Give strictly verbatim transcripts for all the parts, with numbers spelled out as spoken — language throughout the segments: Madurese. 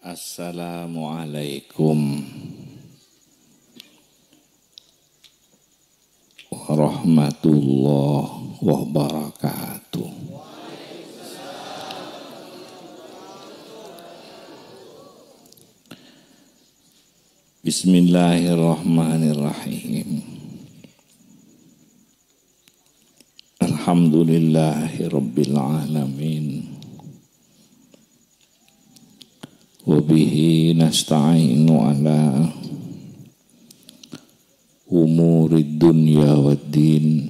Assalamualaikum warahmatullahi wabarakatuh. Bismillahirrahmanirrahim. Alhamdulillahi rabbil alamin. Wa bihi nasta'inu ala umurid dunya wad din.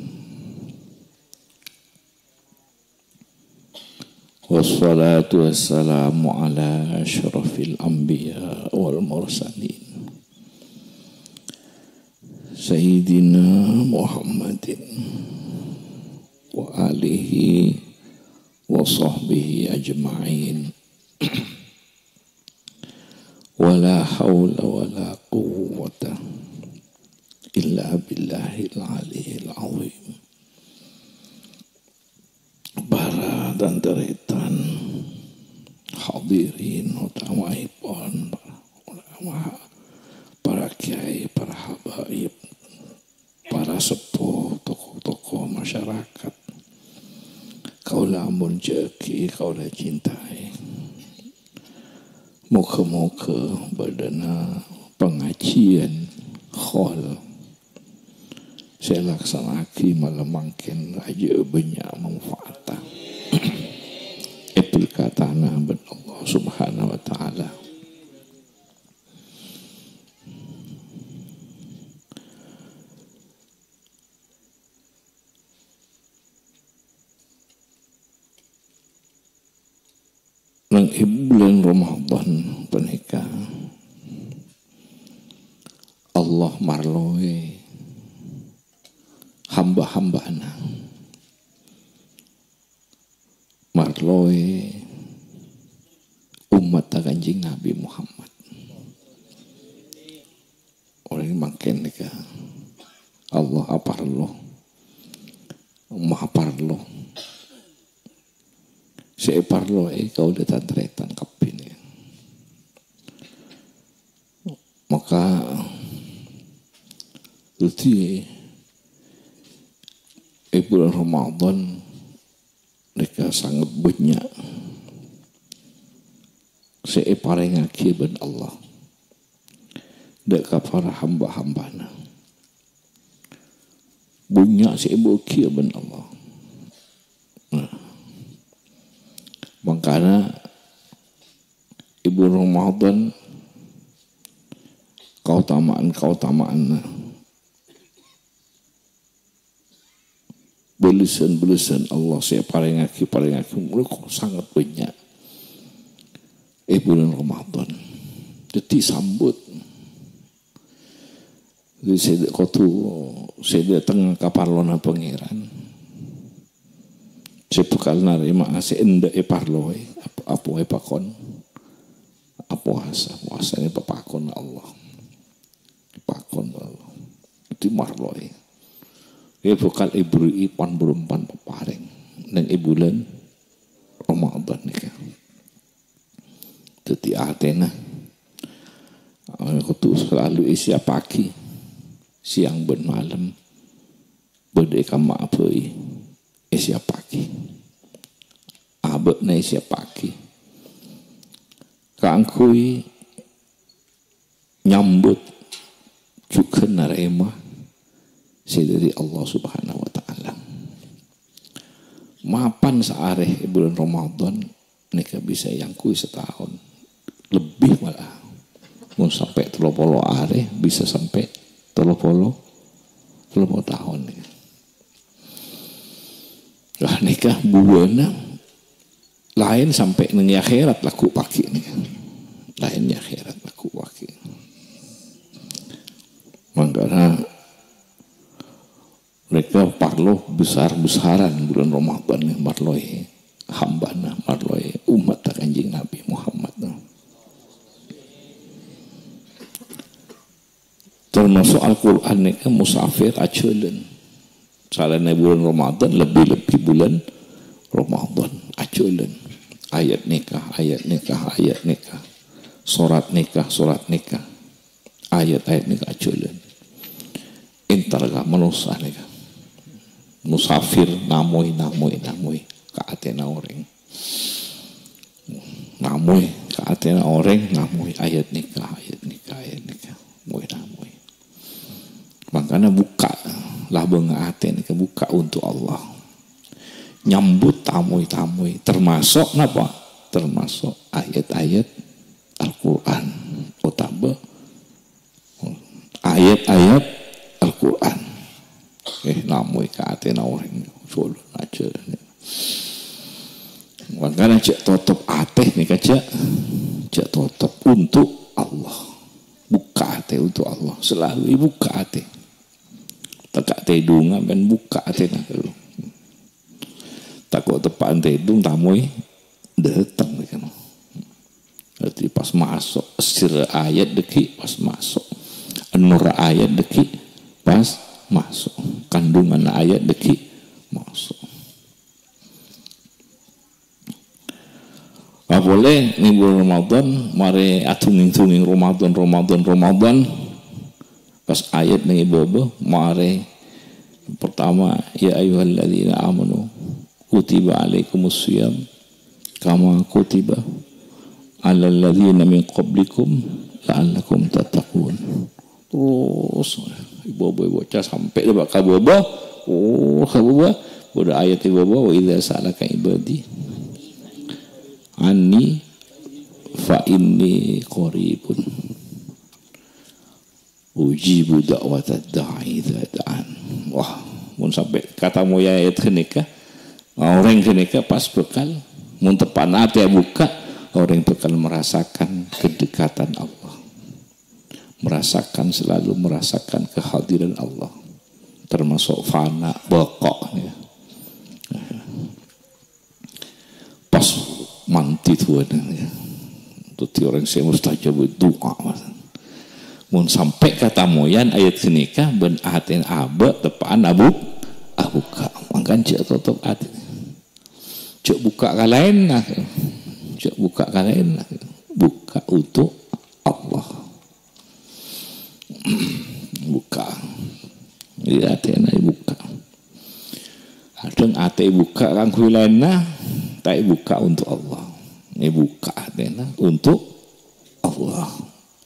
Wassalatu wassalamu ala asyrafil anbiya wal mursalin. Sayyidina Muhammadin wa alihi wa sahbihi ajma'in. Wa la haula wa la quwwata illa billahil aliyyil azim. Para tan-tarètan, hadirin, utamaèpon para ulama, para kiai, para habaib, para seppo, tokoh-tokoh masyarakat. Kaulâ amonjâ'aghi, kaulâ cintai. Moghâ-moghâ bâdâna pangajiyân khol sè èlaksana'aghi malem mangkèn rajâ bânnya' manfaatta. Èberkatana bân Allah Subhanahu wa Ta'ala. Neng è bulân Ramadhan panèka, Allah marlowè hamba-hambana. Marlowè ommatta Kanjeng Nabi Muhammad. Orèng mangkèn nèka Allah aparlo, maparlo. Sè èparloè kaulâ tan-tarètan kabbhi nèka. Maka, dhâddhi, è bulân Ramadhan nèka sanget bânnya' sè èparèngaghi bân Allah dâ' ka para hamba-hambana. Bânnya' sè èbâghiyâ bân Allah. Nah, mangkana è bulân Ramadhan, kaotama'an-kaotama'anna, bâlessan-bâlessan Allah sè èparèngaghi, parèngaghi, mèlo sanget bânnya' è bulân Ramadhan. Dhâddhi sambut. Dhâddhi sè kodhu, sè dâteng kaparlona Pangèran. Sè bhâkal narèma'a sè endâ' èparloè, ap-, apowa èpakon. Apowasa, powasana papakon Allah. Pakon Allah. Dhâddhi marloè. Iyâ bhâkal èberri'i pan-bârâmpan paparèng neng è bulân Ramadhan nèka. Dhâddhi atèna, eh, kodhu salalu èsiyappaghi, sèyang bân malem, bâdâ è kamma'a bhâi, èsiyappaghi. Abâ'na èsiyappaghi. Kaangghuy nyambut jhughân narèma sè dâri Allah Subhanahu wa Ta'ala. Mapan saarè è bulân Ramadhan nèka bisa èangghuy sataon, lebbi mala'a. Mon sampè' tello polo arè, bisa sampè' tello polo, tello polo taon nèka. Lah, nèka buwâna laèn sampè' neng è akhèrat lagghu' paghi' nèka. Laèn è akhèrat lagghu' paghi'. Mangkana nèka parlo besar-besaran bulân Ramadhan nèka, marloè hambâna, marloè ommatta Kanjeng Nabi Muhammad. Termasuk Al-Qur'an nèka musafir ajhâlân. Salaèn bulân Ramadhan, lebbi-lebbi bulân Ramadhan ajhâlân. Ayat nèka, ayat nèka, ayat nèka. Sorat nèka, sorat nèka. Ayat-ayat nèka ajhâlân. Entar ka manossa nèka. Musafir namoy, namoy, namoy ka atèna orèng. Namoy ka atèna orèng, namoy ayat nèka, ayat nèka, ayat nèka. Moy, namoy. Mangkana bukka' labângnga atè nèka bukka' untuk Allah. Nyambut tamoy-tamoy, termasuk napa? Termasuk ayat-ayat Al-Qur'an, otabâ ayat-ayat Al-Qur'an. Eh, namoy ka atèna orèng, solo aja. Mangkana jhâ' totop atè nèka, jhâ', jhâ' totop untuk Allah. Bukka' atè untuk Allah, selalu bukka' atè. Tèka' tèdungnga, bân bukka' atèna. Tako' teppa'an tèdung, tamoy dâteng, kan. Jadi pas maso', sir ayat dâgghi' pas maso'. Nur ayat dâgghi' pas maso'. Kandungan ayat dâgghi' maso'. Apolè neng bulân Ramadan, marè adhungèng-dhungèng Ramadan, Ramadan, Ramadan. Pas ayat neng è bâbâ, marè pertama, "Ya ayyuhalladzina amanu, kutiba alaikumus shiyam, kama kutiba alal ladzina min qablikum, la'allakum tattaqun." Terros, è bâbâ bâca sampè' dâpa' ka bâbâ. Oh, ka bâbâ. Bâdâ ayat è bâbâ, "Wa idza sa'alaka ibadi anni fa inni qaribun. Ujibu da'watad da'i idza da'an." Wah, mon sampè' katamoy ayat ghânèka, orèng ghânèka pas bhâkal, mon teppa'na atè bukka', orèng bhâkal merasakan kedekatan Allah. Merasakan, selalu merasakan kehadiran Allah. Termasuk fana, baqa, ya. Pas mandi tuwana, ya. Dâddhi orèng sè mustajab du'a, Mas. Mon sampè' katamoyan ayat ghânèka, bân atèna abâ', teppa'an abu-, abukka'. Mangkana jhâ' totop atè. Jhâ' bukka' ka laènna. Jhâ' bukka' ka laènna. Bukka' untuk Allah. Bukka'. Iyâ, atèna èbukka'. Kadhâng atè èbukka' kaangghuy laènna, ta' èbukka' untuk Allah. Èbukka' atèna untuk Allah.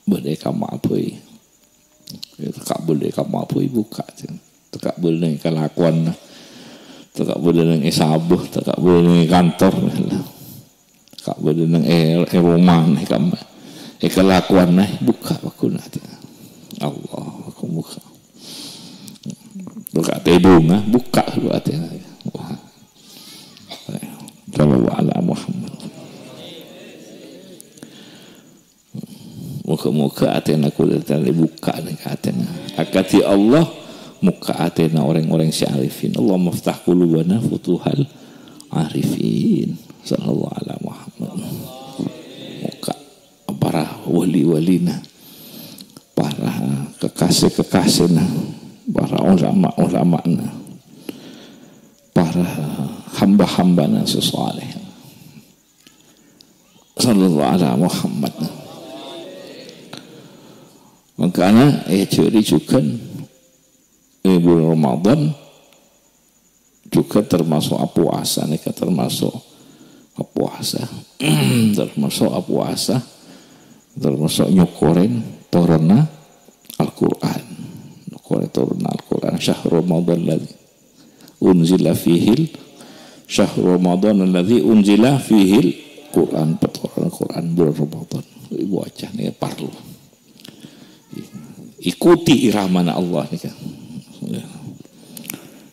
Bâdâ è kamma bhâi. Tèka' bâdâ è kamma bhâi bukka'. Tèka' bâdâ neng kalakowanna. Tèka' bâdâ neng è sabâ, tèka' bâdâ neng è kantor. Tèka' bâdâ neng è, è roma, è kamma, è kalakowanna, bukka' paghuna. Allahu Akbar, bukka'. Tèka' tèdungnga, bukka' lu atèna. Wah. Sallallahu ala Muhammad. Moga-moga atèna kaulâ tadi bukka' nèng atèna. Akadhi Allah, bukka' atèna orèng-orèng sè arifin. Allahumma ftah qulubana futuhal arifin. Sallallahu ala Muhammad. Bukka' para wali-walina, para kekasih-kekasihna, para ulama-ulamana, para hamba-hambana sè saleh. Sallallahu ala Muhammad. Mangkana, eh, jârèya jhughân, eh, bulân Ramadan jhughân termasuk apowasa, nèka termasuk apowasa. Termasuk apowasa, termasuk nyokorè toronna Al-Qur'an. Nyokorè toronna Al-Qur'an. Syahr Ramadan ladzi unzila fihil, syahr Ramadan alladzi unzila fihil Qur'an, patoron Qur'an bulân Ramadan. Ibu aja nèka parlo. Ikuti iramana Allah nèka. Ya.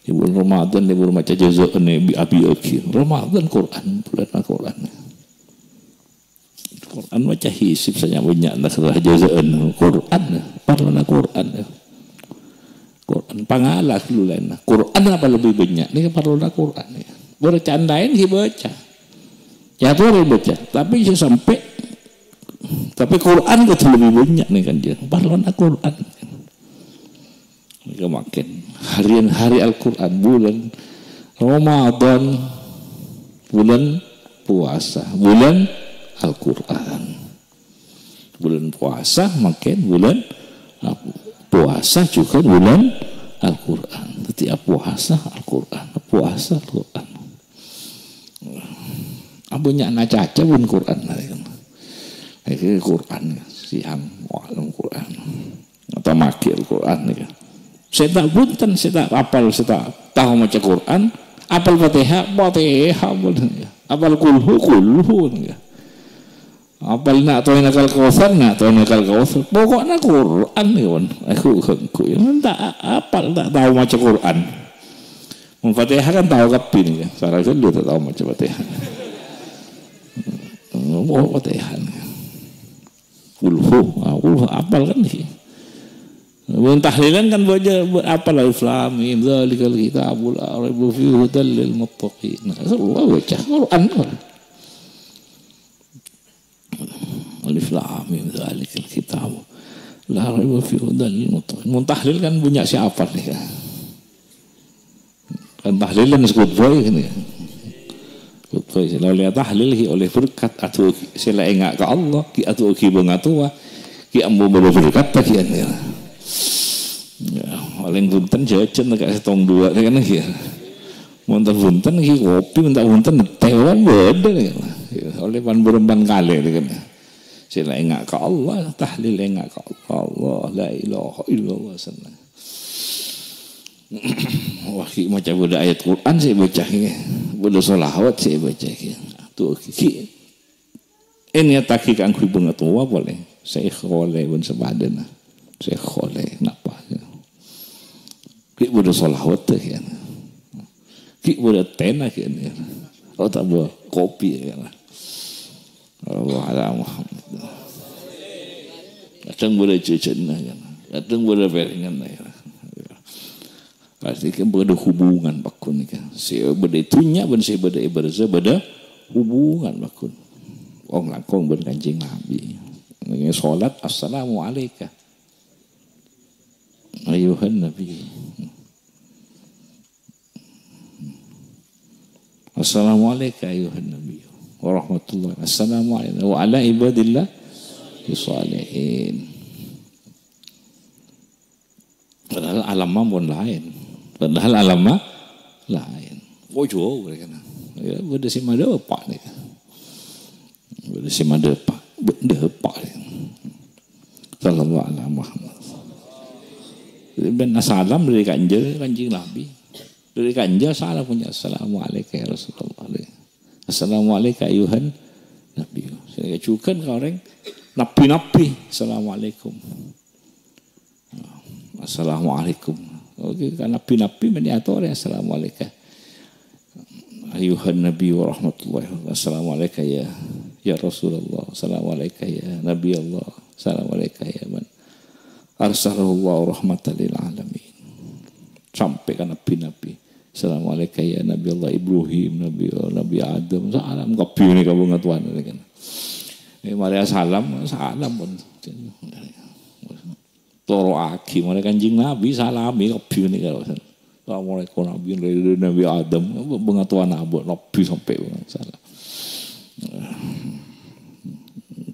È bulân Ramadan, è bulân maca jaza'an, abi-, abi lagi. Ramadan Qur'an, bulân Qur'an. Qur'an maca hisib saja bânnya' nak jaza'an. Qur'an, parlona Qur'an. Qur'an pangala ghâllu laènna. Qur'an apa lebih bânnya'? Nèka parlona Qur'an, ya. Bâcaan laèn sè bâca. Ya, boleh bâca. Tapi sè sampè', tapi Qur'an kodhu lebih bânnya' nèka, Kanjeng. Parlona Qur'an. Nèka mangkèn. Harian hari Al-Qur'an, bulân Ramadan, bulân puasa, bulân Al-Qur'an. Bulân puasa mangkèn bulân, ah, puasa jhughân bulân Al-Qur'an. Dhâddhi, ah, puasa Al-Qur'an, puasa Al-Qur'an. Abânnya'na caca bân Qur'an. Iki Qur'an, sèyang, wah, Qur'an. Atau maghi Al-Qur'an nèka. Sè ta' bhunten, sè ta' apal, sè ta' tao maca Qur'an, apal Fatihah, Fatihah, apal, apal kulhu, kulhu nèka. Apal na' ato'ènakal Kautsar, na' ato'ènakal Kautsar. Pokokna Qur'an nèka, pon. Aku, aku, ya, ta' apal, ta' tao maca Qur'an. Mon Fatihah kan tao kabbhi nèka. Sara ghâllu ta' tao maca Fatihah. Oh, Fatihah nèka. Kulhu, ah, kulhu apal kan sih. Mun tahlilan kan baca apal alif lam mim, dzalikal kitabu la raiba fihi hudal lil muttaqin. Nah, itu baca Quran. Alif lam mim, dzalikal kitabu la raiba fihi hudal lil muttaqin. Mun tahlil kan banyak sè apal nèka. Kan tahlilan sè khutbah ini. Khutbah sè oleh tahlil ghi' oleh berkat, adu'a sè la enga' ka Allah, ghi' adu'a ghi' bângatowa, ghi' ambu bâdâ berkat ta' ghi' ya. Ya, paling bhunten jhâjhân ka sèttong duwâ' kan ghi' ya. Mon ta' bhunten ghi' kopi, mon ta' bhunten tèh kan bâdâ kan. Ya, oleh pan bârâmpan kalè kan. Sè la enga' ka Allah, tahlil enga' ka Allah. Allah, la ilaha illallah, seneng. Wah, ghi' maca bâdâ ayat Qur'an sè èbâca, ghi. Bâdâ sholawat sè èbâca, ghi. Tuh, ghi. Ènèyattaghi kaangghuy bângatowa polè. Sè èkholè bân sapadâna. Sè èkholè, napa? Ghi' bâdâ sholawat, ghi. Ghi' bâdâ tèna, ghi. Oh, ta' bâdâ kopi, ya. Allahumma shalli ala Muhammad. Kadhâng bâdâ jhâjhâna, ya. Kadhâng bâdâ pèrèngan, ya. Pastè kan bâdâ hubungan pagghun nèka. Sè bâdâ è dhunnya bân sè bâdâ è bârza bâdâ hubungan pagghun. Wong langkong bân Kanjeng Nabi. Nèka sholat, "Assalamu alaika ayyuhan nabi." Assalamualaikum ayuhan nabi warahmatullahi. Assalamualaikum wa ala ibadillah salihin. Padahal alamma pon laèn. Padahal alamma laèn. Oh, jhâu mereka. Ya, bâdâ sè madâpa' nèka. Bâdâ sè madâpa', bâdâ pa'. Sallallahu ala Muhammad. Jadi, bân salam dâri kanja, Kanjeng Nabi. Dâri kanja salam punya, "Assalamualaikum ya Rasulullah." "Assalamualaikum ayuhan Nabi." Sehingga jhughân ka orèng nabi-nabi, "Assalamualaikum." Assalamualaikum. Oke, ka nabi-nabi mènè atorè, "Assalamualaikum ayuhan Nabi warahmatullahi wabarakatuh. Assalamualaikum ya, ya Rasulullah. Assalamualaikum ya Nabi Allah. Assalamualaikum ya man arsalahullahu rahmatan lil alamin." Sampè' ka nabi-nabi. "Assalamualaikum ya Nabi Allah Ibrahim, Nabi, Nabi Adam." Salam kabbhi nèka bângatowana kan. Ini mari salam, salam pon. Toro'aghi, mare Kanjeng Nabi salami kabbhi nèka. Assalamualaikum Nabi, Nabi Adam, bângatowana abâ' Nabi sampè' salam.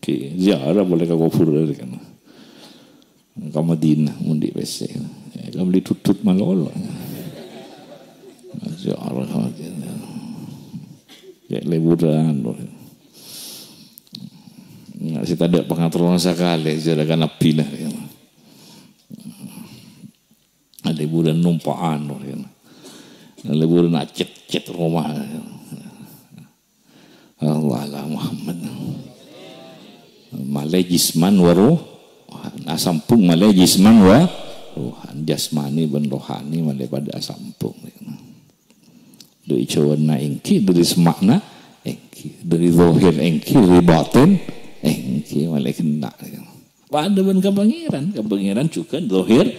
Oke, ziarah boleh ka kubur kan. Ka Madinah, mundi pèssè. Ya, ka beli tutut malolo. Ziarah ka Madinah. Ya, liburan, boleh. Nggak sih, tadâ' pangaterrona sakalè, ziarah ka Nabi lah, ya. Liburan nompa'an, ya. Liburan acet-cet roma, ya. Allah ala Muhammad. Malè jisman wa ruh-, asambhung malè jisman wa ruhan. Jasmani bân rohani malè padâ asambhung. Dâri jhâuna èngghi, dâri semma'na èngghi, dâri zahir èngghi, dâri batin èngghi, malè ghenna'. Padâ bân ka Pangèran, ka Pangèran jhughân zahir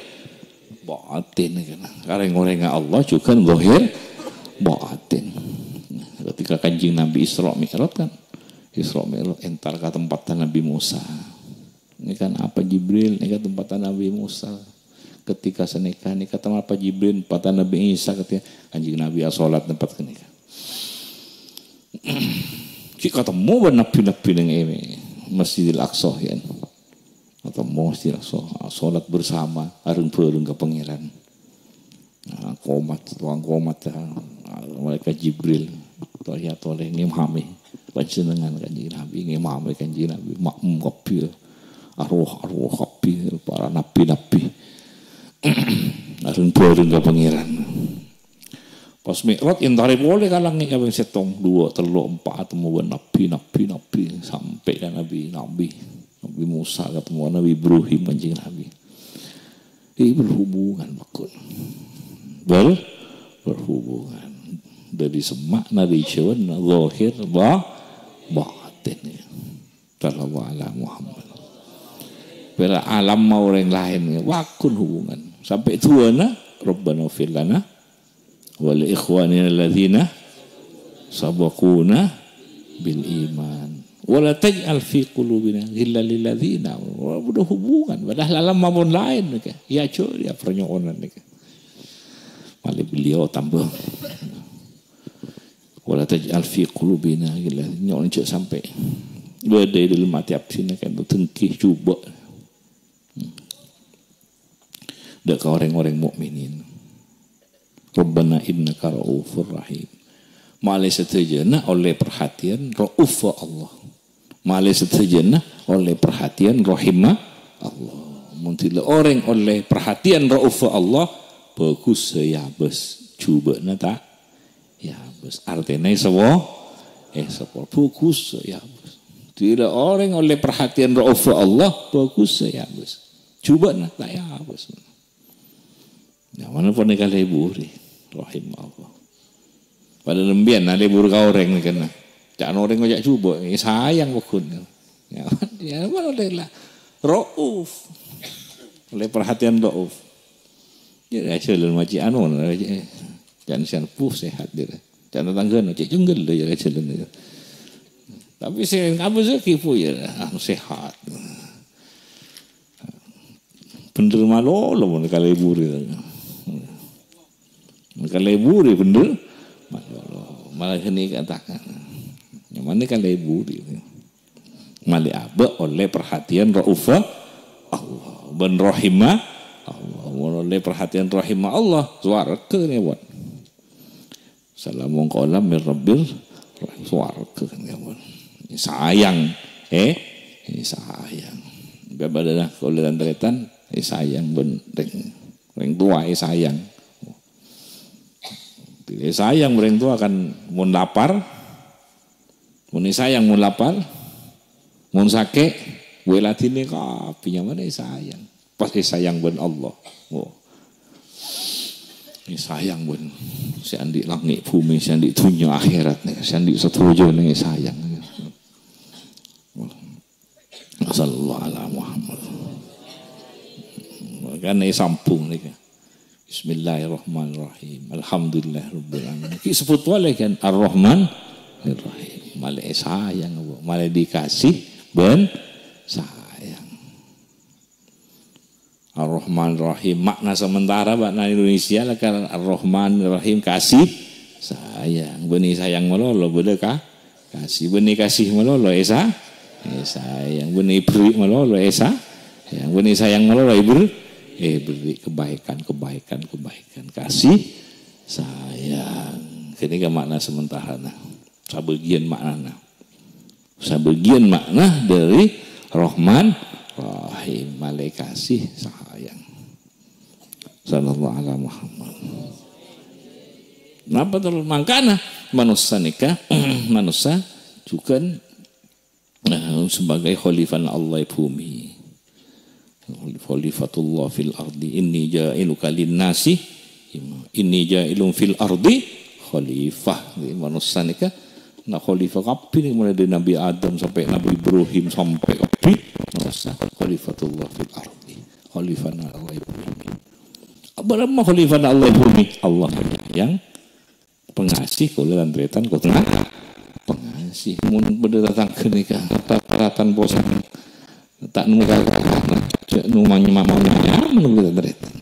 batin, kan. Ka rèng-orèngnga Allah jhughân zahir batin. Ketika Kanjeng Nabi Isra Mi'raj, kan, Isra Mi'raj entar ka tempatta Nabi Musa. Ini kan apa Jibril, ini kan tempatta Nabi Musa. Ketika sanèka, ini kan tempatta Jibril, tempatta Nabi Isa, ketika Kanjeng Nabi asolat tempat kènèka. Ghi' katemmo bân nabi-nabi neng è Masjidil Aqsa, ya. Atau mesti so-, salat bersama, areng-bareng ka Pangeran. Nah, qomat, tokang qomat, ya. Malaikat Jibril, toya toleh ngimami. Panjenengan Kanjeng Nabi, ngimami Kanjeng Nabi, makmum kabeh. Arwah-arwah kabeh, para nabi-nabi. Areng-bareng ka Pangeran. Pas Mi'raj, entare pole ka langngè' kapèng sèttong, duwâ', tello', empa', temmo bân nabi, nabi, nabi, sampè' ka nabi, nabi. Nabi Musa katemu Nabi Ibrahim, Kanjeng Nabi. Eh, berhubungan, pokok. Ber-, berhubungan. Dari semak, dari jauh, zahir, ba-, batin, ya. Sallallahu ala Muhammad. Bela alam mau orang lain, ya. Wakun hubungan. Sampai tuana, Rabbana fir lana wal ikhwanina alladzina sabaquna bil iman. Wala taj'al fi qulubina ghillan lil ladzina. Wah, udah hubungan. Padahal alam maupun lain, nèka. Ya, cur, ya, pernyo'onan, nèka. Malè beliau tambah. Wala taj'al fi qulubina ghillan. Nyo'on jhâ' sampè' bâdâ è dâlem atè abdhina ka'dinto dengki, jhubâ'. Hmm. Dâ' ka orèng-orèng mukminin. Rabbana innaka ra'ufur rahim. Malè sadhâjâna ollè parhatèyan ra'uf Allah. Malè sadhâjâna ollè parhatèyan rahimma Allah. Mon dhila orèng ollè parhatèyan ra'uf Allah, bhâghus sè èabâs. Jhubâ'na ta' èabâs. Artèna èsawo-, èsapol. Bhâghus sè èabâs. Dhila orèng ollè parhatèyan ra'uf Allah, bhâghus sè èabâs. Jhubâ'na ta' èabâs. Nah, mana panèka lebur, rahimahullah. Padahal lembiyan, nah, lebur ka orèng nèka, nah. Ca'na orèng ngoca' jhubâ', eh, sayang pokok. Ya, ya, mana rela. Ra'uf. Ollè parhatèyan ra'uf. Ya, ya, jhâlân maji anu, nah, ya. Jan sian puh sehat, ya. Ca'na tangghâna, cè' jengghel, ya, jhâlân, ya. Tapi sè ngabâs ki, Bu, ya, anu, sehat. Bhender malolo mon kaleburi. Mon kaleburi bhender malolo. Malah ghânèka katakan. Nyamana kaleburi. Malè abâ' ollè parhatèyan ra'ufa Allah. Bân rahima Allah. Mon ollè parhatèyan rahima Allah, sowarghâ nèka, Bu. Salamun qaulam mir rabbir rahim. Sowarghâ kan, ya ampon. Sayang, eh? Sayang. Bâbâdâna kaulâ tan-tarètan, eh, sayang bân rèng, rèng towa, eh, sayang. Eh, sayang bân rèng towa kan mon lapar, mon eh, sayang mon lapar, mon sakè', wèladinè kabhi nyamana eh, sayang. Pas èsayang bân Allah. Oh. Èsayang bân sè andi' langngè' bhumè, sè andi' dhunnya akhèrat nèka, sè andi' sadhâjâ nèka èsayang. Sallallahu ala Muhammad. Kan èsambhung nèka. Bismillahirrahmanirrahim. Alhamdulillahirabbil alamin. Ki' sebbhut polè kan Ar-Rahman Ar-Rahim. Malè èsayang, Bu. Malè dikasih bân sayang. Ar-Rahman Rahim. Makna sementara bahasa Indonesia lah kan Ar-Rahman Rahim, kasih sayang. Bânnè sayang malolo, bâdâ ka-, kasih. Bânnè kasih malolo, èsa-, èsayang. Bânnè èberri' malolo, èsa-, sayang. Bânnè sayang malolo, èber-, èberri' kebaikan, kebaikan, kebaikan. Kasih sayang. Ini kan makna sementara, nah. Sabâgiyân maknana. Sabâgiyân makna dâri Rahman Rahim, malè kasih sayang. Sallallahu ala Muhammad. Napa terus? Mangkana manossa nèka, manossa jhughân, eh, sebagai khalifah Allah è bhumè. Khalifatullah fil ardi, inni ja'iluka linnasi imama. Inni ja'ilun fil ardi khalifah. Jadi, manossa nèka, nah, khalifah kabbhi nèka, mulai dari Nabi Adam sampai Nabi Ibrahim sampai kabbhi, manossa khalifatullah fil ardi. Khalifah Allah è bhumè. Apa nama khalifah Allah è bhumè? Allah yang pengasih, kaulâ lan tarètan, kaulâ pengasih. Mon bâdâ tatangghâ nèka, rat-, ratan posan. Ta' nemmo kal-, cè' nemmo nyamana, nyaman bâdâ tarètan.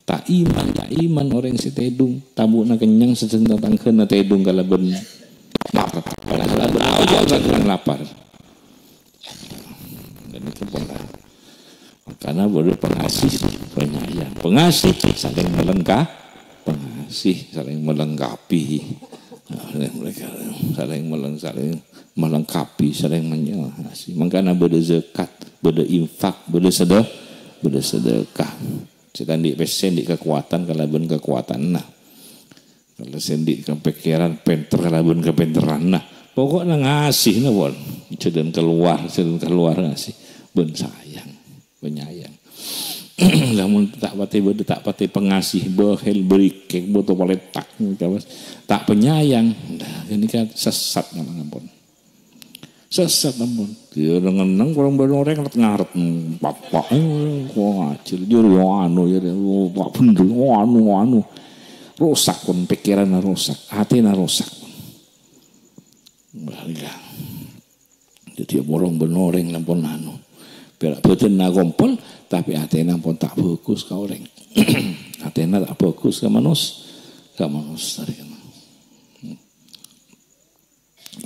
Ta' iman, ta' iman orèng sè tèdung. Tabu'na kennyang, sedheng tatangghâna tèdung kalabân lapar. Kalabân lapar. Dan itu pola. Karena bâdâ pangasih, penyayang. Pangasih saling melengka-, pangasih saling melengkapi. Nah, mereka saling meleng-, saling melengkapi, saling menyelenggarasi. Mangkana bâdâ zakat, bâdâ infak, bâdâ sedekah, bâdâ sedekah. Sè ta' andi' pèssè, andi' kakowadhân kalabân kakowadhânna. Kalau sè andi' kapèkkèran pènter kalabân kapènterranna. Pokokna ngasih, napa? Jhâlân kalowar, jhâlân kalowar ngasih. Bân sayang, penyayang. Lamun ta' patè bâdâ, ta' patè pangasih, bahil, bârikèng, bhuto paletak, ta' penyayang. Nah, ini kan sesat namanya pon. Sesat ampon. Iyâ, neng-enneng korang bân orèng ngarep-ngarep. Hmm, bapa'na, eh, kok ngajhâr, jârèya anu, jârèya, oh, ta' bhendher, oh, anu, anu. Rosak pon, pikiranna rosak, atèna rosak pon. Wah, iyâ. Dhâddhi, korang bân orèng ampon anu. Pèra' bhâdhânna kompol, tapè atèna ampon ta' bhâghus ka orèng. Atèna ta' bhâghus ka manos-, ka manossa, rèng.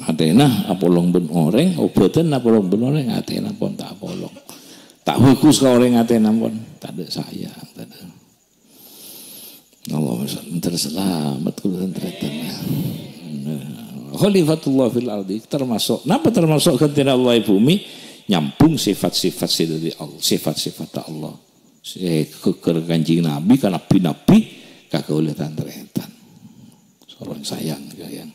Atèna apolong bân orèng, obhâdhânna apolong bân orèng, atèna pon ta' apolong. Ta' bhâghus ka orèng atèna pon, tadâ' sayang, tadâ'. Allahumma shalli, èntar salamet kaulâ tan-tarètan. Nah, Khalifatullah fil ardi, termasuk, napa termasuk ghântèna Allah è bhumè? Nyambung sifat-sifat sè dhâri Allah, sifat-sifat Allah. Sè ghâgghâr Kanjeng Nabi ka nabbhi-nabbhi, ka kaulâ tan-tarètan. Sareng sayang, sayang.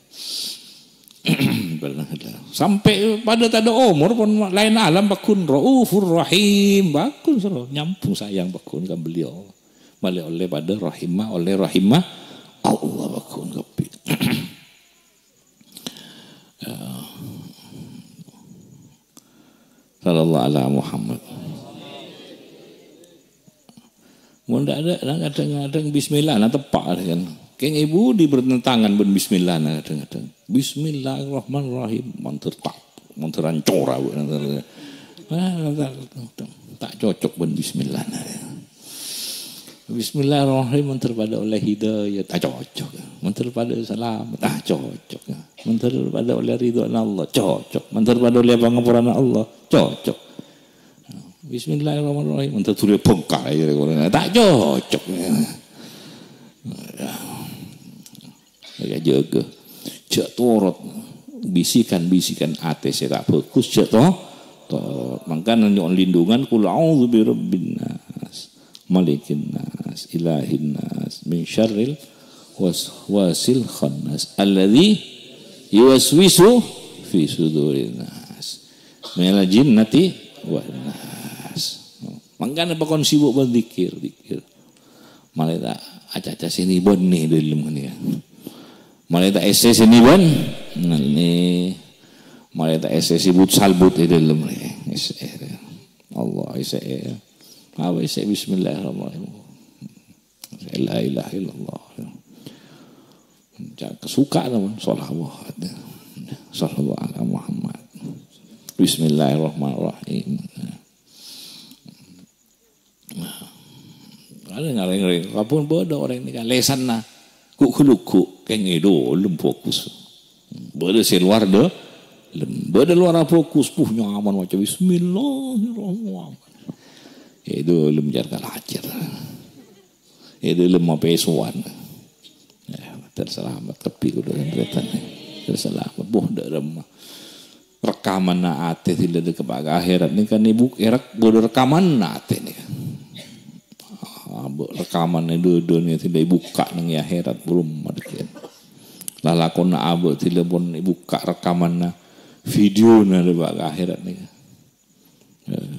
Sampè' padâ tadâ' omor pon laèn alam pagghun, Raufur Rahim, pagghun soro nyambung sayang pagghun ka beliau. Malè ollè padâ rahimah, ollè rahimah Allah pagghun kabbhi. Ya. Sallallahu ala Muhammad. Mon tadâ', nah, kadhâng-kadhâng bismillah, nah, teppa' kan. Kèng è budi bertentangan bân bismillah, nah, kadhâng-kadhâng. Bismillahirrahmanirrahim. Mandhâr ta'-, mandhâr ancor, Bu. Nah, ta', ta', ta' cocok bân bismillah, nah. Bismillahirrahmanirrahim, mandhâr padâ ollè hidayah, ta' cocok. Mandhâr padâ salamet, ta' cocok. Mandhâr padâ ollè ridhâna Allah, cocok. Mandhâr padâ ollè pangaporana Allah, cocok. Bismillahirrahmanirrahim. Mandhâr dhuli bengkar, ya, ta' cocok. Ya, jâgâ. Jhâ' torot bisikan-bisikan atè sè ta' bhâghus, jhâ' to-, torot. Mangkana nyo'on lindungan, "Qul a'udzu birabbin nas, malikin nas, ilahin nas, min syarril waswasil khannas, alladzi yuwaswisu fi sudurin nas." Minal jinnati wan nas. Mangkana pakon sibuk bân dzikir, dzikir. Malè ta' acaca sè nèbân nè dâlem ghânèka. Malè ta' essè sè nèbân, nè. Malè ta' essè sè but-salbut è dâlem nè. Essè. Allah, essè. Apa essè? Bismillahirrahmanirrahim. La ilaha illallah. Ca'na suka namun sholawat. Sholawat ala Muhammad. Bismillahirrahmanirrahim. Nah, ada ngareng-ngareng. Kapun bâdâ orèng nèka lèsanna ghu'-ghâlughu', kèng è dâlem bhâghus. Bâdâ sè lowar dâlem, bâdâ lowar bhâghus, puh, nyaman maca bismillahirrahmanirrahim. È dâlem car-kalacèr. È dâlem mapèsowan. Eh, terselamat kabbhi kaulâ tan-tarètan. Terselamat. Boh, dâ' remma. Rekamanna atè sè la dâ' ka akhèrat nèka nèbuk erek bâdâ rekamanna atè nèka. Abâ' rekamanna dâdâ nèka sè la èbukka' neng è akhèrat, bârâmma dhâggi'ân. Lalakonna abâ' sè la pon èbukka' rekamanna videona dâ' ka akhèrat nèka. Eh,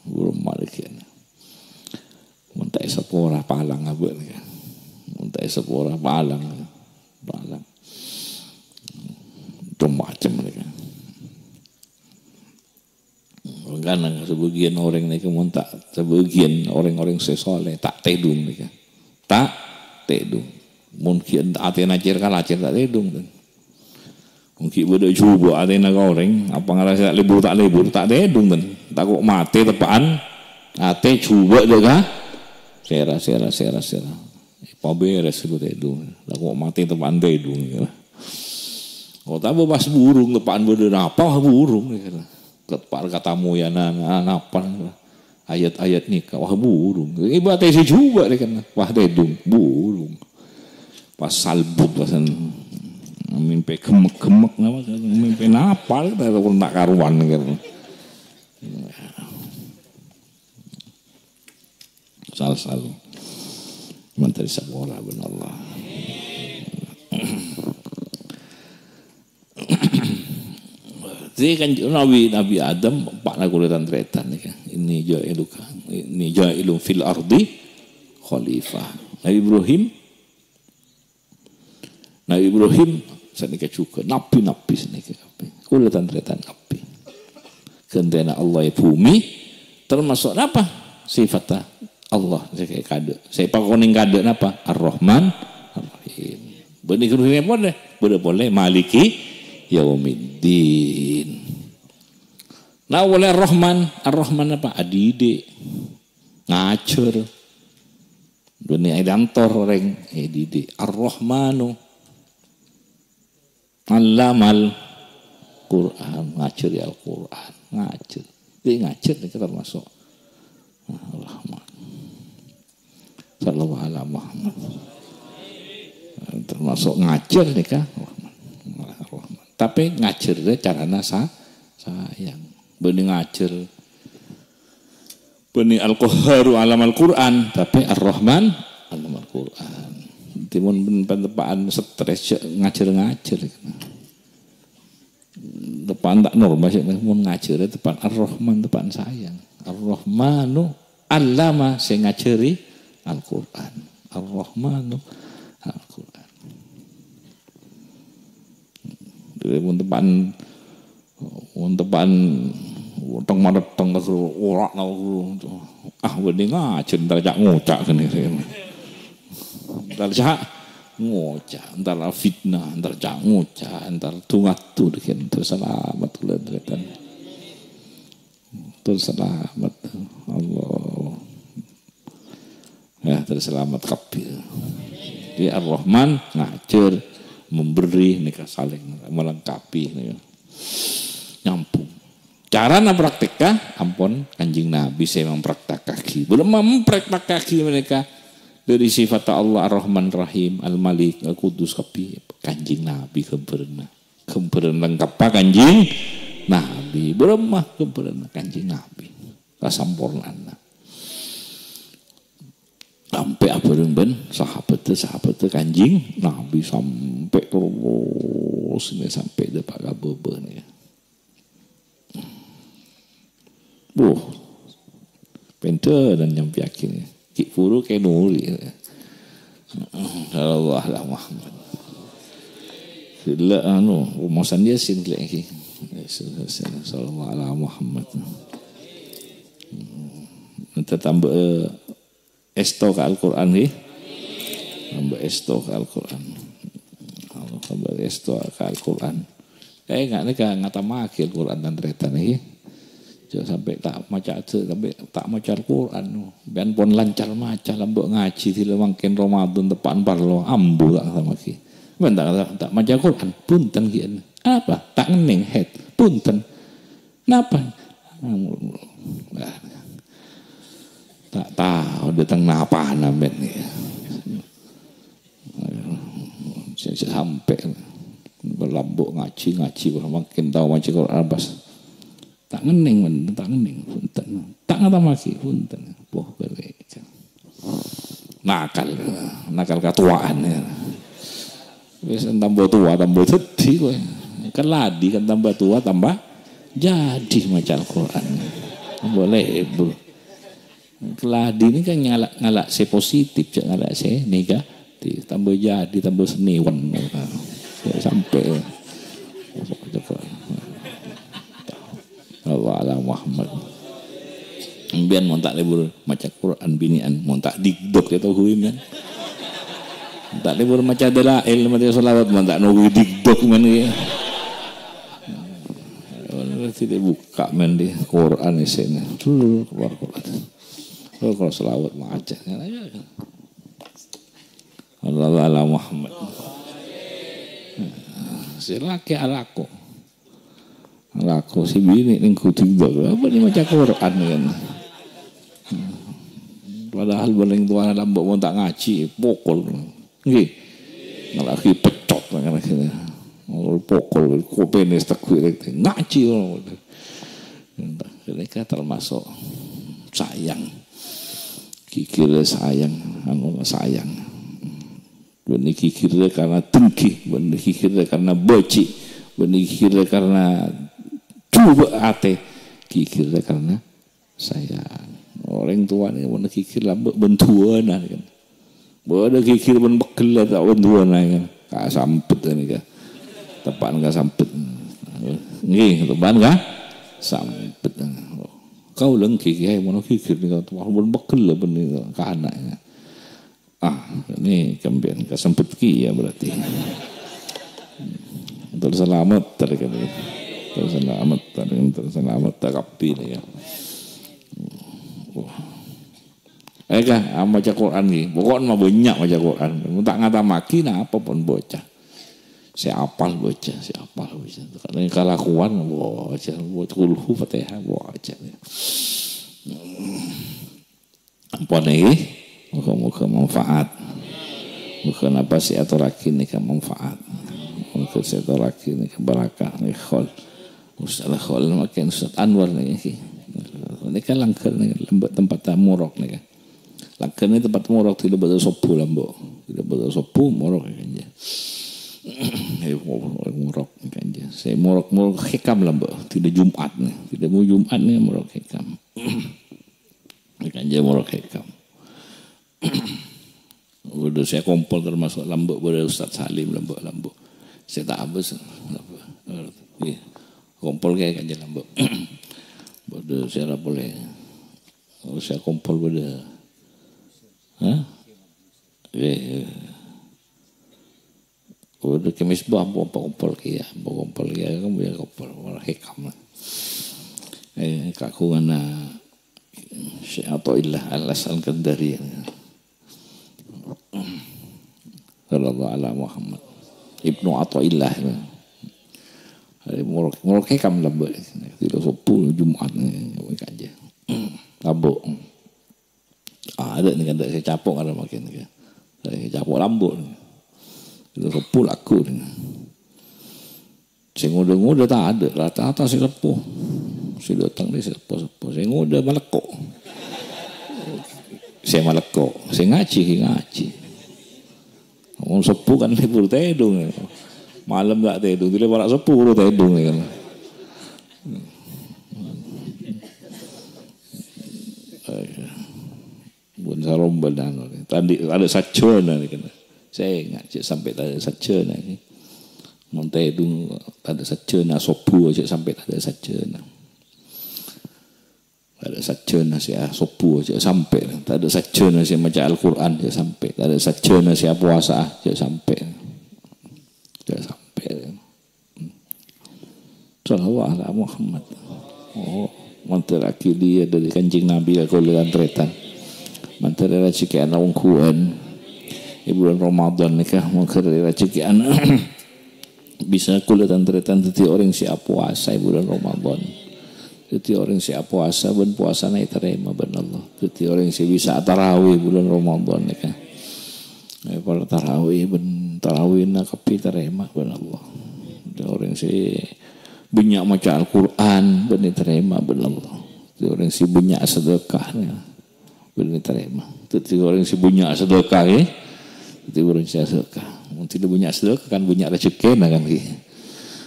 bârâmma dhâggi'ân. Mon ta' èsapora palang abâ' nèka. Mon ta' èsapora palang. Palang. Macem-macem nèka. Kadhâng sabâgiyân orèng nèka mon ta', sabâgiyân orèng-orèng sè soleh ta' tèdung nèka. Ta' tèdung. Mon ghi' atèna cer-kalacèr ta' tèdung. Mon ghi' bâdâ jhubâ' atèna ka orèng, apa ngarasa ta' lebur, ta' lebur, ta' tèdung, ten. Tako' matè teppa'an, atè jhubâ' dâ' ka sèra, sèra, sèra, sèra. Pabèrès ghâllu tèdung. Tako' matè teppa'an tèdung. Oh, tapè pas burung, teppa'an bâdâ napa, pas burung. Teppa'an katamoyan, na-, napa. ayat-ayat nèka, wah, burung. Ibaratè sè jhubâ' rè kan, wah, tèdung, burung. Pas salbut, pas mimpè gemmek-gemmek, napa, mimpè napa, ta' karuan, kan. Sal-sal. Mantri sapora bân Allah. Jadi kan Nabi, Nabi Adam, eppa'na kulâ tan-tarètan nèka. Inni ja'iluka, inni ja'ilun fil ardi khalifah. Nabi Ibrahim, Nabi Ibrahim sanèka jhughân, nabi-nabi sanèka kabbhi. Kulâ tan-tarètan kabbhi. Ghântèna Allah è bhumè, tamaso' napa? Sifatta Allah sè kaḍâ'. Sè èpakonèng kaḍâ' napa? Ar-Rahman, Ar-Rahim. Bânnè ghuru-ghuruna polè, bâḍâ polè Maliki Yaumiddin. Nah, polè Ar-Rahman, Ar-Rahman napa? Adidik. Ngajhâr. Bânnè èdantor orèng, èdidik. Ar-Rahmanu. Allamal Qur'an, ngajhâri Al-Qur'an, ngajhâr. Jadi ngajhâr nèka tamaso', ah, Rahman. Sallallahu ala Muhammad. Tamaso' ngajhâr nèka Rahman. Rahman. Tapè ngajhâr carana sa-, sayang. Bânnè ngajhâr Bânnè Al-Qahharu alamal Qur'an, tapè Ar-Rahman alamal Qur'an. Dhâddhi mon bân-, bân teppa'an stres, jhâ' ngajhâr-ngajhâr. Teppa'an ta' normal, jhâ' mon ngajhâr, teppa'an Ar-Rahman, teppa'an sayang. Ar-Rahmanu allama, sè ngajhâri Al-Qur'an. Ar-Rahmanu Al-Qur'an. Dhâddhi mon teppa'an Mon teppa'an, teng maretteng ka guru, ora' tao guru. Ah, bânnè ngajhâr, entar ca'-ngoca' kènè. Entar ca'-ngoca', entar fitnah, entar ca'-ngoca', entar du-ngadu dâgghâ', terros salamet kaulâ, tarètan. Terros salamet. Allah. Ya, terros salamet kabbhi. Jadi Ar-Rahman ngajhâr, memberi, nèka saling melengkapi, nèka. Nyambung. Carana praktekka, ampon Kanjeng Nabi sè mampraktekkaghi. Bârâmma mampraktekkaghi panèka? Dâri sifat Allah Ar-Rahman Rahim, Al-Malik, Al-Quddus kabbhi. Kanjeng Nabi ghâmbhârânna. Ghâmbhârân lengkeppa Kanjeng Nabi. Bârâmma ghâmbhârânna? Kanjeng Nabi. Kasampornaanna. Sampè' abhâreng bân sahabatta, sahabatta Kanjeng Nabi sampè' terros nè, sampè' dâpa' ka bâbâ nè. Wah, pènteran nyampèyaghi nè. Ghi' buru kè nuri. Sallallahu ala Muhammad. Ghellâ' anu, rumosan Yasin ghellâ' ghi. Sallallahu ala Muhammad. Nèka tambâ, eh, èsto ka Al-Qur'an, ngghi? Tambâ èsto ka Al-Qur'an. Allah tambâ èsto ka Al-Qur'an. Eh, nga-, nèka ngatammaghi Al-Qur'an, tan-tarètan, ngghi? Jhâ' sampè' ta' maca, sampè' ta' maca Al-Qur'an. Sampèyan pon lancar maca, lambâ' ngajhi, dhilâ mangkèn Ramadan teppa'an parlo, ambu ta' ngatammaghi. Sampèyan ta', ta', ta' maca Al-Qur'an, bhunten, ngghi. Apa? Ta' ngennèng, het. Bhunten. Napa? Ta' tao dâteng napana, men. Sè, sè sampè' lambâ' ngajhi, ngajhi, mangkèn tao maca Qur'an pas. Ta' ngennèng, men, ta' ngennèng, bhunten. Ta' ngatammaghi, bhunten. Poh, bâli'. Nakal, nakal katowa'an, ya. Wis tambâ towa, tambâ dhâddhi kowe. Kaladi kan tambâ towa, tambâ jadi maca Al-Qur'an. Tambâ lebur. Kaladi nèka kan ngala', ngala' sè positif, jhâ' ngala' sè negatif. Tambâ jadi, tambâ seniwan. Sampè'. Allah ala Muhammad. Sampèyan mon ta' lebur maca Qur'an binè'an, mon ta' dikdok ya tao ghâbây, men. Ta' lebur maca dalail, maca shalawat, mon ta' nonggu dikdok, men, ya. Tidak buka, men, di Qur'an isinya. Tuh, keluar Qur'an. Tuh, kalau shalawat maca. Allah ala Muhammad. Sè lakè alako. Alako sè binè' neng ghuding to. Apa nè maca Qur'an kan? Padahal bân orèng towana lambâ' mon ta' ngajhi, pokol. Ngghi. Malah ghi pecot, pokol, kopèna sètèghu, ngajhi. Ghânèka termasuk sayang. Ghighir sayang, anu sayang. Bânnè ghighirrâ karna dengghi, bânnè ghighirrâ karna bâji', bânnè ghighirrâ karna jhubâ' atè, ghighirrâ karna sayang. Orèng towa nèka bânnè ghighir lambâ' bân du'ana, kan. Bâdâ ghighir bân pegghellâ ta' bân du'ana, kan. Kasampet nèka. Teppa'na kasampet. Ngghi, teppa'na kasampet. Kaulâ ngghi, Kèyaè, mon ghighir nèka, wah, bân pegghellâ bân nèka, kana'. Ah, ini kempian kasampet kèya berarti. Terus selamat tadi kan. Terus selamat tadi, terus selamat tadi kabbhi nèka. Wah. Èka, maca Quran ngghi. Pokokna mah bânnya' maca Quran. Mon ta' ngatamaghi napa pon bâca. Sè apal bâca, sè apal bâca. Karena kalakowan bâca, bâca kulhu Fatihah bâca. Ampon ngghi. Moga-moga manfaat. Moga napa sè atorraghi nèka manfaat. Moga sè atorraghi nèka barakah nèka khol. Ustaz khol makin Ustaz Anwar nèka ngghi. Nèka langghâr nèka lambâ' tempat morok nèka. Langghâr nèka tempat morok tidak betul sobbhu lambâ'. Tidak betul sobbhu morok nèka. Eh, morok nèka. Sè morok-morok hikam lambâ'. Tidak Jumat nèka. Tidak mau Jumat nèka morok hikam. Kanja morok hikam. Bâdâ sè kompol termasuk lambâ', bâdâ Ustaz Salim lambâ', lambâ'. Sè ta' abâs, lambâ'. Ngghi. Kompol kèya kanja lambâ'. Bâdâ sè ra polè. Sè kompol bâdâ. Hah? Ngghi. Udah ke misbah, ampon, ampon kompol kèya, ampon kompol kèya, kan punya kompol, malah hikam. Eh, kagunganna Syekh Athaillah Al-Iskandari. Sallallahu ala Muhammad. Ibnu Athaillah. Hari morok, morok hikam lambâ'. Tidak sobbhu Jumat nèka kanja. Lambâ'. Ah, adâ' nèka, adâ' sè capo' karena makin nèka. Sè capo' lambâ' nèka. Itu sepuh lagu nèka. Sè ngodâ-ngodâ ta' adâ', rata-rata sè sepuh. Sè dâteng nèka sè sepuh-sepuh. Sè ngodâ malekko'. Sè malekko', sè ngajhi, sè ngajhi. Wong sepuh kan libur tèdung. Malem ta' tèdung, dilè para' sepuh buru tèdung kan. Pon saromba dano. Tadi ada sajjhâna nèka. Sè ngajhi sampè' tadâ' sajjhâna nèka. Mon tèdung tadâ' sajjhâna, sobbhu jhâ' sampè' tadâ' sajjhâna. Tadâ' sajjhâna sè asobbhu jhâ' sampè', tadâ' sajjhâna sè maca Al-Qur'an jhâ' sampè', tadâ' sajjhâna sè apowasa jhâ' sampè'. Jhâ' sampè'. Shallallahu ala Muhammad. Oh, mandhârraghi dhâri Kanjeng Nabi ka kaulâ tan-tarètan. Mandhâr rajhekkèna ongghuwân. È bulân Ramadan nèka, mandhâr rajhekkèna. Bisa kaulâ tan-tarètan dhâddhi orèng sè apowasa è bulân Ramadan. Dhâddhi orèng sè apowasa bân powasana ètarèma bân Allah. Dhâddhi orèng sè bisa atarawih bulân Ramadan nèka. Eh, para tarawih bân tarawihna kabbhi ètarèma bân Allah. Dhâddhi orèng sè bânnya' maca Al-Qur'an bân ètarèma bân Allah. Dhâddhi orèng sè bânnya' sedekah nèka. Bân ètarèma. Dhâddhi orèng sè bânnya' sedekah, ya. Dhâddhi orèng sè sedekah. Mon tidak bânnya' sedekah, kan bânnya' rajhekkèna, kan, ya.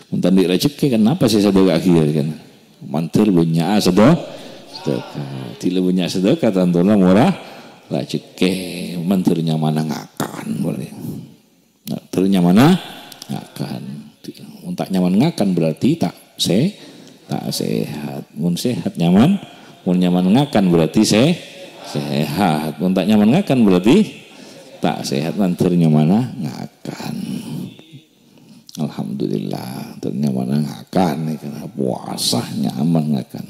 Mon ta' andi' rajhekkè, kan napa sè sedekah, ya, kan? Mandhâr bânnya' sedekah. Sedekah. Dhila bânnya' sedekah, tantona mora rajhekkè. Mandhâr nyamana ngakan, boleh. Nah, terus nyaman ngakan. Mun ta' nyaman ngakan berarti ta' se-, ta' sehat. Mun sehat nyaman, mun nyaman ngakan berarti se-, sehat. Mun ta' nyaman ngakan berarti ta' sehat. Nah, terus nyaman ngakan. Alhamdulillah, terus nyaman ngakan nih, karena puasa nyaman ngakan.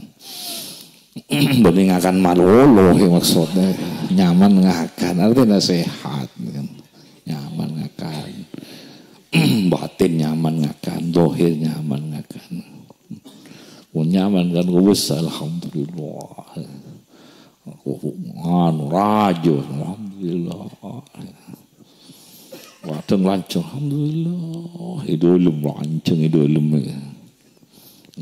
Bânnè ngakan malolo, ya, maksudnya. Nyaman ngakan, artinya sehat, kan. Nyaman ngakan. Batin nyaman ngakan, dohir nyaman ngakan. Mun nyaman kan, wis, alhamdulillah. Anu, rajâ, alhamdulillah. Wadhâng lanjhâng, alhamdulillah. È dâlem lanjhâng, è dâlem.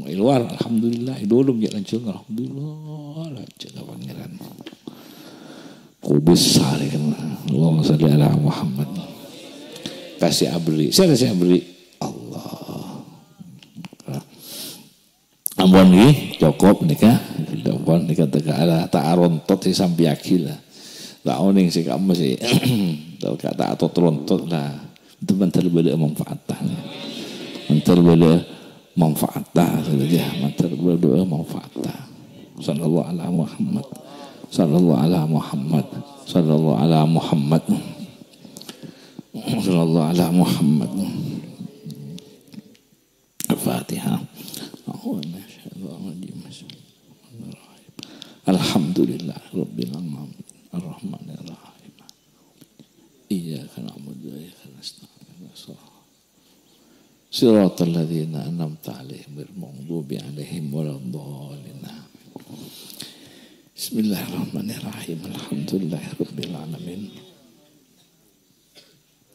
È luar, alhamdulillah. È dâlem jhâ' lanjhâng, alhamdulillah. Lanjhâng ka Pangèran. Kubus salèkan. Allahumma shalli ala Muhammad. Kasè abherri'. Sèra sè abherri'? Allah. Ampon ngghi, cokop nèka. Ampon nèka teka ala ta' arontot sè sampèyaghi la. La onèng sè ka'emma sè teka ta' atot rontot la. Itu mandhâr bâdâ manfaatta. Mandhâr bâdâ manfaatta, ya. Mandhâr bâdâ manfaatta. Sallallahu ala Muhammad. Sallallahu ala Muhammad. Sallallahu ala Muhammad. Sallallahu ala Muhammad. Al-Fatihah. أعوذ بالله من الشيطان الرجيم. بسم الله الرحمن الرحيم. الحمد لله رب العالمين. الرحمن الرحيم. إياك نعبد وإياك نستعين. صراط الذين أنعمت عليهم غير المغضوب عليهم ولا الضالين. بسم الله الرحمن الرحيم. الحمد لله رب العالمين.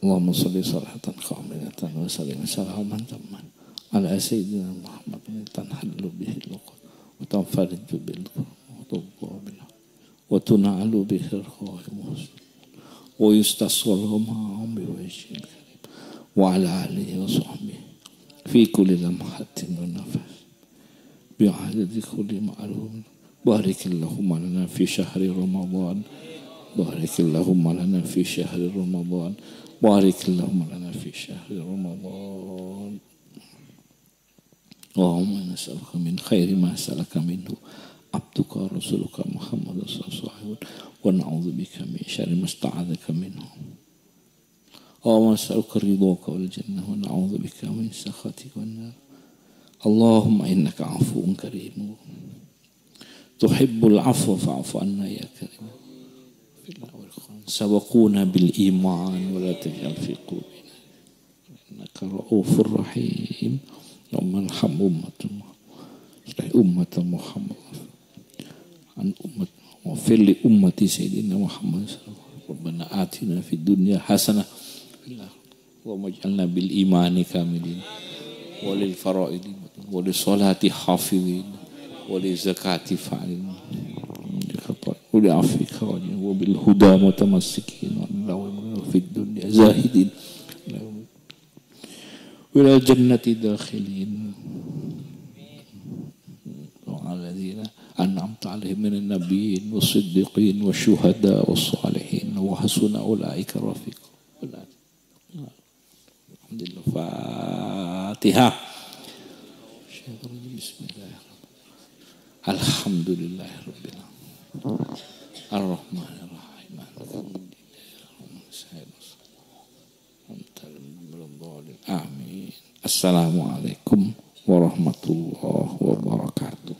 اللهم صل صلاة كاملة وسلم سلاما تاما على سيدنا محمد تنحل به العقد وتنفرج به الكرب وتقضى به وتنال به الرغائب ويستسقى الغمام بوجهه الكريم وعلى آله وصحبه في كل لمحة ونفس بعدد كل معلوم. بارك اللهم لنا في شهر رمضان. بارك اللهم لنا في شهر رمضان. بارك اللهم لنا في شهر رمضان. اللهم إنا نسألك من خير ما سألك منه عبدك ورسولك محمد صلى الله عليه وسلم، ونعوذ بك من شر ما استعاذك منه. اللهم نسألك رضاك والجنة، ونعوذ بك من سخطك والنار. اللهم إنك عفو كريم تحب العفو فاعف عنا يا كريم. سبقونا بالإيمان ولا تجعل في قلوبنا إنك رؤوف رحيم. اللهم ارحم أمة محمد. أمة محمد. عن أمة، واغفر لأمة سيدنا محمد صلى الله عليه وسلم. ربنا آتنا في الدنيا حسنة وفي الآخرة. اللهم اجعلنا بالإيمان كاملين. وللفرائض وللصلاة حافظين. وللزكاة فاعلين. وللعفو راجين. وبالهدى متمسكين. في الدنيا زاهدين. وإلى الجنة داخلين. وعلى الذين أنعمت عليهم من النبيين والصديقين والشهداء والصالحين وحسن أولئك رفيقا. الحمد لله. الفاتحة. بسم الله الرحمن الرحيم. الحمد لله رب العالمين. الرحمن الرحيم. مالك يوم الدين. آمين. السلام عليكم ورحمة الله وبركاته.